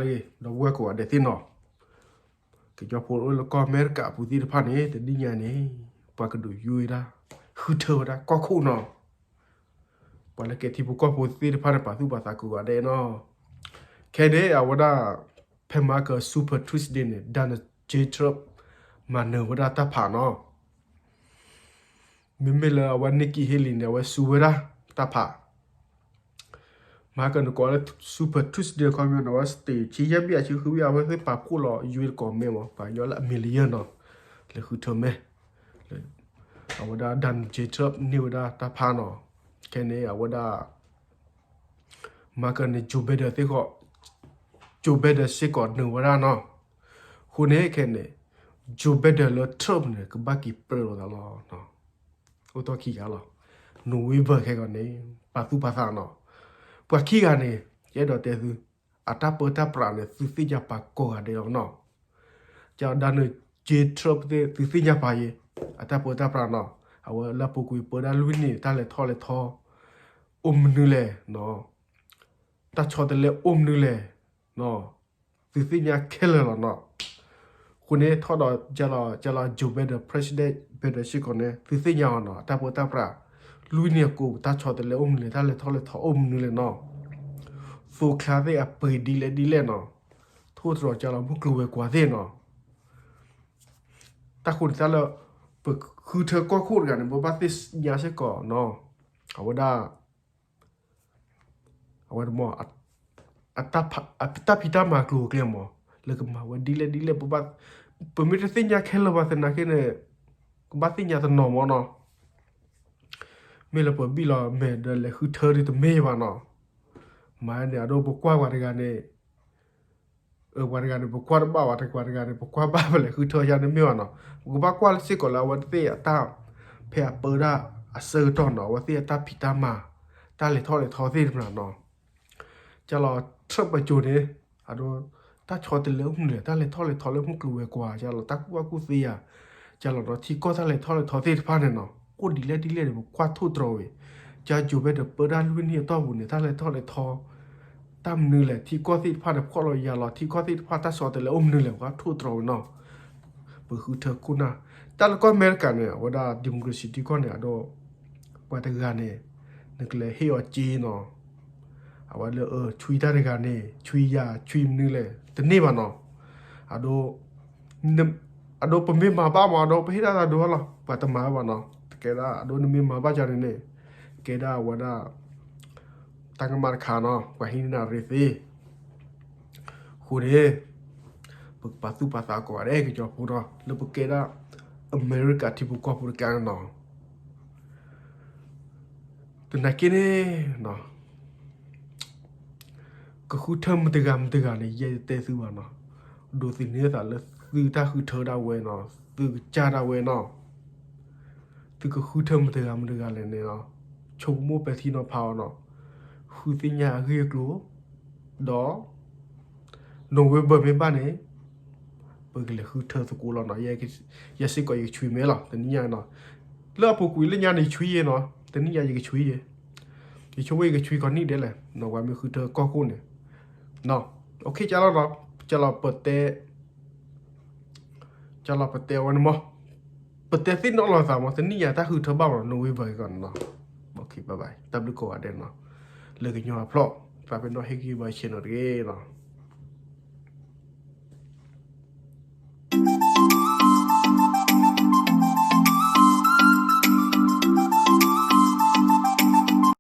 ဒီပုၢ်ဝဲၢ်ကိးဂၤဒဲးသ့ၣ်နီၤ, ကညီဖိအိၣ်လၢကီၢ်အမဲရကၤအပူၤသ့ၣ်တဖၣ်န့ၣ် တနံၣ်ညါန့ၣ် ပှၤကဒုးယုၢ်ဝဲဒၣ် ဃုထၢဝဲဒၣ်ကီၢ်ခိၣ်နီၤ. ပှၤလၢကဲထံဖိကီၢ်ဖိသ့ၣ်တဖၣ်န့ၣ် ပာ်သူၣ်ပာ်သးကိးဂၤဒဲးနီၤ. ခဲန့ၣ် အဝဲဒၣ် ဖဲမဟါက Super Tuesday န့ၣ် Donald J Trump မၤနၢၤဝဲဒၣ်တၢ်ဖးနီၤ. မ့မ့ၢ်လၢအဝဲ Nikki Haley န့ၣ် အဝဲစူးဝဲဒၣ်တၢ်ဖး မဟါကနကိးလၢ Super Tuesday ခီပညီန့ၣ် အဝဲ state ဆံယဲၢ်ဘ့ၣ်အဆံဃုဘ့ၣ် အဝဲသ့ၣ်ပာ်ဖှိၣ်လီၤ ယွ့တကိးမဲမး ပှၤကညီလၢအ million နီၤ, လၢဃုထၢမဲ အဝဲဒၣ် Donald J Trump န့ၢ်ဝဲဒၣ်တၢ်ဖးနီၤ. ခဲန့ၣ် အဝဲဒၣ် မဟါကန့ၣ် Joe Biden သ့ၣ်ဃီ Joe Biden စ့ၢ်ကီးနၢၤဝဲဒၣ်နီၤ. အဃိန့ၣ်ခဲန့ၣ် Joe Biden လၢ Trump န့ၣ် ကဘၣ်က့ၤပြၢလိာ်သးလီၤ. အိၣ်တီၢ်ခံဂၤလီၤ. November ခဲကီးန့ၣ် ပာ်သူၣ်ပာ်သးနီၤ. ပှၤခံဂၤန့ၣ် ယအဲၣ်ဒိးတဲသု အတၢ်ပၢတၢ်ပြးန့ၣ် သုသ့ၣ်ညါပာ်ကိးဂၤဒဲးလီၤနီၤ. ကဒီး Donald J Trump သ့ၣ် သုသ့ၣ်ညါပာ်ယဲ အတၢ်ပၢတၢ်ပြးနီၤ. အဝဲလၢအပူၤကွံာ်ပၢဒၣ်လွံၢ်နံၣ် တၢ်လဲၤထီၣ်လဲၤထီ အိၣ်မနုၤလဲၣ်နီၤ. တၢ်ဆီတလဲအိၣ်မနုၤလဲၣ်နီၤ. သုသ့ၣ်ညါခဲလၢာ်လီၤနီၤ. အဃိန့ၣ်ထီၣ်ဒီး ကလီၤ ကလီၤ Joe Biden President Biden စ့ၢ်ကီးန့ၣ် သုသ့ၣ်ညါအီၤနီၤ အတၢ်ပၢတၢ်ပြး လွံၢ်နံၣ်အကိး တၢ်ဆီတလဲအိၣ်မနုၤလဲၣ် တၢ်လဲၤထီၣ်လဲၤထီအိၣ်မနုၤလဲၣ်နီၤ. သိချါသ့ၣ်အပှ့ၤဒ်လဲၣ်ဒ်လဲၣ်နီၤ. ထိၣ်သတြီၤကလီၤမုၢ်ကျိၤဝဲၤကွာ်သ့ၣ်နီၤ. တၢ်ဃိန့ၣ်တၢ်လၢ ပဃုထၢကီၢ်ခိၣ်တဂၤန့ၣ် ပဘၣ်သ့ၣ်ညါစ့ၢ်ကီးနီၤ. အဝဲဒၣ် အဝဲတမ့ၢ် အတၢ်ဖံးတၢ်မၤကျိၤကျဲမး လၢကမၤဝဲဒ်လဲၣ်ဒ်လဲၣ် ပဘၣ် ပမ့ၢ်တသ့ၣ်ညါခဲလၢာ်ဘၣ်သနာ်က့န့ၣ် ကဘၣ်သ့ၣ်ညါတနီၤမးနီၤ. မ့ၢ်လၢပဘံၣ်လီၤမဲာ်ဒီးလဲၤဃုထၢဒ်တမ့ၢ်ဘၣ်နီၤ. မၤန့ၣ် အဒိ ပကွၢ်ပှၤတဂၤန့ၣ် ပှၤတဂၤန့ၣ် ပကွၢ်တဘၣ်ဘၣ် ပှၤတဂၤန့ၣ် ပကွၢ်ဘၣ်ပလဲၤဃုထၢယါန့ၣ်မ့ၢ်ဘၣ်နီၤ. ပကဘၣ်ကွၢ်စ့ၢ်ကီးလၢအဝဲသ့ၣ်အတၢ် ဖဲအပၢဒၣ်အဆၢကတီၢ်နီၤ အဝဲသ့ၣ်အတၢ်ဖံးတၢ်မၤ တၢ်လဲၤထီၣ်လဲၤထီသ့ၣ်တဖၣ်နီၤ. ကလီၤ Trump ပစိၤန့ၣ် အဒိ တၢ်ဆီတလဲအိၣ်မနုၤလဲၣ် တၢ်လဲၤထီၣ်လဲၤထီလၢမုၢ်ကျိၤဝဲၤကွာ် ကလီၤတၢ်ကူၣ်ဘၣ်ကူၣ်သ့ဧါ. ကလီၤဒီးထံကီၢ်တၢ်လဲၤထီၣ်လဲၤထီသ့ၣ်တဖၣ်န့ၣ်နီၤ အိၣ်ဒ်လဲၣ်ဒ်လဲၣ်န့ၣ် ပကွၢ်ထိၣ်သတြီၤဝဲ. က Joe Biden ပၢဒၣ်လွံၢ်နံၣ်အတီၢ်ပူၤန့ၣ် တၢ်လဲၤထီၣ်လဲၤထီ တၢ်မနုၤလဲၣ် ထံကီၢ်သ့ၣ်တဖၣ်န့ၣ် ဖှီၣ်လီၤယာ်လီၤ ထံကီၢ်သ့ၣ်တဖၣ်တၢ်ဆီတလဲအိၣ်မနုၤလဲၣ် ပကွၢ်ထိၣ်သတြီၤဝဲနီၤ. ပဃုထၢခိၣ်နၢ် တၢ်လၢကီၢ်အမဲရကၤန့ၣ် အဝဲဒၣ် democracy ထံကီၢ်န့ၣ် အဒိ ပှၤတဂၤန့ၣ် နကလဲၤဟ့ၣ်အီၤစ့နီၤ. အဝဲလၢ ဆွံတၢ်တဂၤန့ၣ် ဆွံယၤ ဆွံမနုၤလဲၣ် တန့ၢ်ဘၣ်နီၤ. အဒိ အဒိပမ့ၢ်မၤဘၣ်မး အဒိပဟ့ၣ်ဒၣ်တၢ်ဒိလီၤ ပှၤတမၤဘၣ်နီၤ. တကဲဒၣ် အဒိနမ့ၢ်မၤဘၣ်ကန့ၣ်န့ၣ် ကဲဒၣ်အဝဲဒၣ် တၢ်ကမၣ်တခါနီၤ ပှၤဟံးန့ၢ်နၤရ့သ့. အဃိန့ၣ် ပကပာ်သူၣ်ပာ်သးကိးဂၤဒဲး ကညီဖိနီၤ လၢပကဲဒၣ် အမဲရကၤထံဖိကီၢ်ဖိတကးန့ၣ်နီၤ. သနာ်က့န့ၣ် ကဃုထၢမတၤတဂၤမတၤတဂၤန့ၣ် ယဲယတဲသုဘၣ်နီၤ. ဒိးသန့ၤသးလၢသုတၢ်ဃုထၢဒၣ်ဝဲနီၤ သုကစၢ်ဒၣ်ဝဲနီၤ. သုကဃုထၢမတၤတဂၤမတၤတဂၤလဲၣ်န့ၣ် ဆိကမိၣ်ပဲာ်ထံနီၤဖးအီၤနီၤ. ဃုသ့ၣ်ညါအဂ့ၢ်အကျိၤ ဒီး November မ့ၢ်ဘၣ်န့ၣ် ပကလဲၤဃုထၢသကိးလီၤနီၤ. ယဲစ့ၢ်ကီးယကဆွံမဲလီၤ တနံၣ်ညါနီၤ. လၢအပူၤကွံာ်လၢညါန့ၣ် ယဆွံယဲနီၤ တနံၣ်ညါယကဆွံယဲ. ယဆိကမိၣ်ယကဆွံခီနံၣ်ဒဲးလဲၣ်နီၤ ပှၤမ့ၢ်ဃုထၢကီၢ်ခိၣ်န့ၣ်နီၤ. ကလီၤ ကလီၤပတဲ ကလီၤပတဲဝဲန့ၣ်မး ပတဲသ့ၣ်နီၣ်လီၤသးမး တနံၣ်ညါတၢ်ဃုထၢဘၣ်မး November ကီးနီၤ. တၢ်ဘျုးကိးဂၤဒဲးနီၤ လၢကညီအဖျၢၣ် သးပ့ၤနီၣ်ဟ့ၣ်ဂံၢ်ဘါယဆဲးနီၤတဂ့ၤနီၤ.